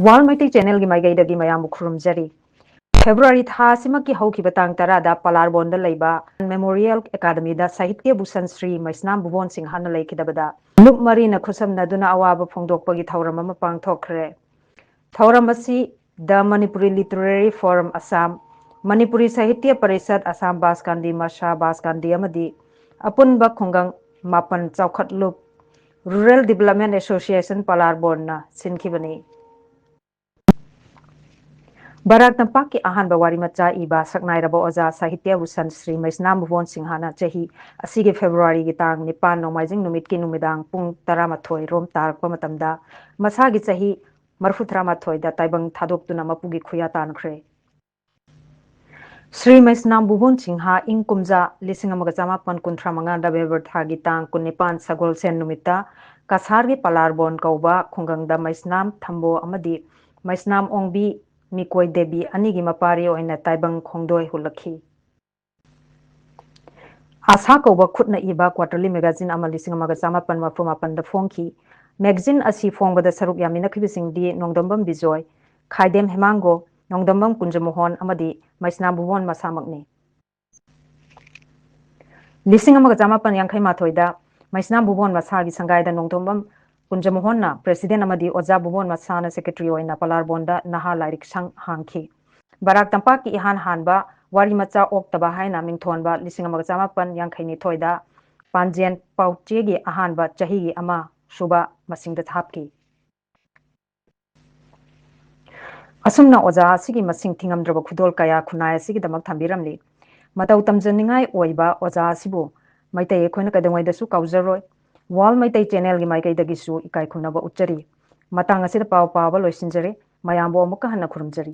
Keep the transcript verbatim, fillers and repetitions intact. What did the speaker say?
World Meitei Channelꯒꯤ ꯃꯥꯏꯀꯩꯗꯒꯤ ꯃꯌꯥꯝꯕꯨ ꯈꯨꯔꯨꯝꯖꯔꯤ꯫ February ꯊꯥ ꯑꯁꯤꯃꯛꯀꯤ ꯍꯧꯈꯤꯕ ꯇꯥꯡ ꯇꯔꯥꯗ ꯄꯂꯥꯔꯕꯣꯟꯗ ꯂꯩꯕ Memorial Academyꯗ ꯁꯥꯍꯤꯇ꯭ꯌ ꯚꯨꯁꯟ ꯁ꯭ꯔꯤ ꯃꯩꯁꯅꯥꯝ ꯚꯨꯕꯣꯟ ꯁꯤꯡꯍꯅ ꯂꯩꯈꯤꯗꯕꯗ ꯂꯨꯞ ꯃꯔꯤꯅ ꯈꯨꯠꯁꯝꯅꯗꯨꯅ ꯑꯋꯥꯕ ꯐꯣꯡꯗꯣꯛꯄꯒꯤ ꯊꯧꯔꯝ ꯑꯃ ꯄꯥꯡꯊꯣꯛꯈ꯭ꯔꯦ꯫ ꯊꯧꯔꯝ ꯑꯁꯤ The Manipuri Literary Forum Assam, Manipuri ꯁꯥꯍꯤꯇ꯭ꯌ ꯄꯔꯤꯁꯠ ꯑꯁꯥꯝ ꯕꯥꯁꯀꯥꯟꯗꯤ ꯃꯁꯥ ꯕꯥꯁꯀꯥꯟꯗꯤ ꯑꯃꯗꯤ ꯑꯄꯨꯟꯕ ꯈꯨꯡꯒꯪ ꯃꯥꯄꯟ ꯆꯥꯎꯈꯠꯂꯨꯞ Rural Development Association ꯄꯂꯥꯔꯕꯣꯟꯅ ꯁꯤꯟꯈꯤꯕꯅꯤ꯫ ꯕꯔꯥꯛ ꯇꯝꯄꯥꯛꯀꯤ ꯑꯍꯥꯟꯕ ꯋꯥꯔꯤ ꯃꯆꯥ ꯏꯕ ꯁꯛꯅꯥꯏꯔꯕ ꯑꯣꯖꯥ ꯁꯥꯍꯤꯇ꯭ꯌ ꯚꯨꯁꯟ ꯁ꯭ꯔꯤ ꯃꯩꯁꯅꯥꯝ ꯚꯨꯕꯣꯟ ꯁꯤꯡꯍꯅ ꯆꯍꯤ ꯑꯁꯤꯒꯤ Februaryꯒꯤ ꯇꯥꯡ ꯅꯤꯄꯥꯟ ꯅꯣꯡꯃꯥꯏꯖꯤꯡ ꯅꯨꯃꯤꯠꯀꯤ ꯅꯨꯃꯤꯗꯥꯡ ꯄꯨꯡ ꯇꯔꯥꯃꯥꯊꯣꯏ ꯔꯣꯝ ꯇꯥꯔꯛꯄ ꯃꯇꯝꯗ ꯃꯁꯥꯒꯤ ꯆꯍꯤ ꯃꯔꯤꯐꯨ ꯇꯔꯥꯃꯥꯊꯣꯏꯗ ꯇꯥꯏꯕꯪ ꯊꯥꯗꯣꯛꯇꯨꯅ ꯃꯄꯨꯒꯤ ꯈꯨꯌꯥ ꯇꯥꯟꯈ꯭ꯔꯦ꯫ ꯁ꯭ꯔꯤ ꯃꯩꯁꯅꯥꯝ ꯚꯨꯕꯣꯟ ꯁꯤꯡꯍ ꯏꯪ ꯀꯨꯝꯖꯥ ꯂꯤꯁꯤꯡ ꯑꯃꯒ ꯆꯃꯥꯄꯟ ꯀꯨꯟꯊ꯭ꯔꯥ ꯃꯉꯥ November ꯊꯥꯒꯤ ꯇꯥꯡ ꯀꯨꯟꯅꯤꯄꯥꯟ ꯁꯒꯣꯜꯁꯦꯟ ꯅꯨꯃꯤꯠꯇ ꯀꯁꯥꯔꯒꯤ ꯄꯂꯥꯔꯕꯣꯟ ꯀꯧꯕ ꯈꯨꯡꯒꯪꯗ ꯃꯩꯁꯅꯥꯝ ꯊꯝꯕꯣ ꯑꯃꯗꯤ ꯃꯩꯁꯅꯥꯝ ꯑꯣꯡꯕꯤ ꯃꯤꯀꯣꯏ ꯗꯦꯕꯤ ꯑꯅꯤꯒꯤ ꯃꯄꯥꯔꯤ ꯑꯣꯏꯅ ꯇꯥꯏꯕꯪ ꯈꯣꯡꯗꯣꯏ ꯍꯨꯜꯂꯛꯈꯤ꯫ ꯑꯁꯥ ꯀꯧꯕ ꯈꯨꯠꯅ ꯏꯕ quarterly magazine ꯑꯃ ꯂꯤꯁꯤꯡ ꯑꯃꯒ ꯆꯃꯥꯄꯟ ꯃꯔꯤꯐꯨ ꯃꯥꯄꯟꯗ ꯐꯣꯡꯈꯤ꯫ Magazine ꯑꯁꯤ ꯐꯣꯡꯕꯗ ꯁꯔꯨꯛ ꯌꯥꯃꯤꯟꯅꯈꯤꯕꯁꯤꯡꯗꯤ ꯅꯣꯡꯗꯝꯕꯝ ꯕꯤꯖꯣꯏ, ꯈꯥꯏꯗꯦꯝ ꯍꯦꯃꯥꯡꯒꯣ, ꯅꯣꯡꯗꯝꯕꯝ ꯀꯨꯟꯖꯃꯣꯍꯣꯟ ꯑꯃꯗꯤ ꯃꯩꯁꯅꯥꯝ ꯚꯨꯕꯣꯟ ꯃꯁꯥꯃꯛꯅꯤ꯫ ꯂꯤꯁꯤꯡ ꯑꯃꯒ ꯆꯃꯥꯄꯟ ꯌꯥꯡꯈꯩ ꯃꯥꯊꯣꯏꯗ ꯃꯩꯁꯅꯥꯝ ꯚꯨꯕꯣꯟ ꯃꯁꯥꯒꯤ ꯁꯪꯒꯥꯏꯗ ꯅꯣꯡꯗꯝꯕꯝ ꯀꯨꯟꯖꯃꯣꯍꯣꯟꯅ president ꯑꯃꯗꯤ ꯑꯣꯖꯥ ꯚꯨꯕꯣꯟ ꯃꯁꯥꯅ secretary ꯑꯣꯏꯅ ꯄꯂꯥꯔꯕꯣꯟꯗ ꯅꯍꯥ ꯂꯥꯏꯔꯤꯛ ꯁꯪ ꯍꯥꯡꯈꯤ꯫ ꯕꯔꯥꯛ ꯇꯝꯄꯥꯛꯀꯤ ꯏꯍꯥꯟ ꯍꯥꯟꯕ ꯋꯥꯔꯤ ꯃꯆꯥ ꯑꯣꯛꯇꯕ ꯍꯥꯏꯅ ꯃꯤꯡꯊꯣꯟꯕ ꯂꯤꯁꯤꯡ ꯑꯃꯒ ꯆꯃꯥꯄꯟ ꯌꯥꯡꯈꯩ ꯅꯤꯊꯣꯏꯗ ꯄꯥꯟꯖꯦꯟ ꯄꯥꯎꯆꯦꯒꯤ ꯑꯍꯥꯟꯕ ꯆꯍꯤꯒꯤ ꯑꯃ ꯁꯨꯕ ꯃꯁꯤꯡꯗ ꯍꯥꯞꯈꯤ꯫ ꯑꯁꯨꯝꯅ ꯑꯣꯖꯥ ꯑꯁꯤꯒꯤ ꯃꯁꯤꯡ ꯊꯤꯉꯝꯗ꯭ꯔꯕ ꯈꯨꯗꯣꯜ ꯀꯌꯥ ꯈꯨꯟꯅꯥꯏ ꯑꯁꯤꯒꯤꯗꯃꯛ ꯊꯝꯕꯤꯔꯝꯂꯤ꯫ ꯃꯇꯧ ꯇꯝꯖꯅꯤꯡꯉꯥꯏ ꯑꯣꯏꯕ ꯑꯣꯖꯥ ꯑꯁꯤꯕꯨ ꯃꯩꯇꯩ ꯑꯩꯈꯣꯏꯅ ꯀꯩꯗꯧꯉꯩꯗꯁꯨ ꯀꯥꯎꯖꯔꯣꯏ꯫ World ꯃꯩꯇꯩ Channelꯒꯤ ꯃꯥꯏꯀꯩꯗꯒꯤꯁꯨ ꯏꯀꯥꯏ ꯈꯨꯝꯅꯕ ꯎꯠꯆꯔꯤ꯫ ꯃꯇꯥꯡ ꯑꯁꯤꯗ ꯄꯥꯎ ꯄꯥꯕ ꯂꯣꯏꯁꯤꯟꯖꯔꯦ꯫ ꯃꯌꯥꯝꯕꯨ ꯑꯃꯨꯛꯀ ꯍꯟꯅ ꯈꯨꯔꯨꯝꯖꯔꯤ꯫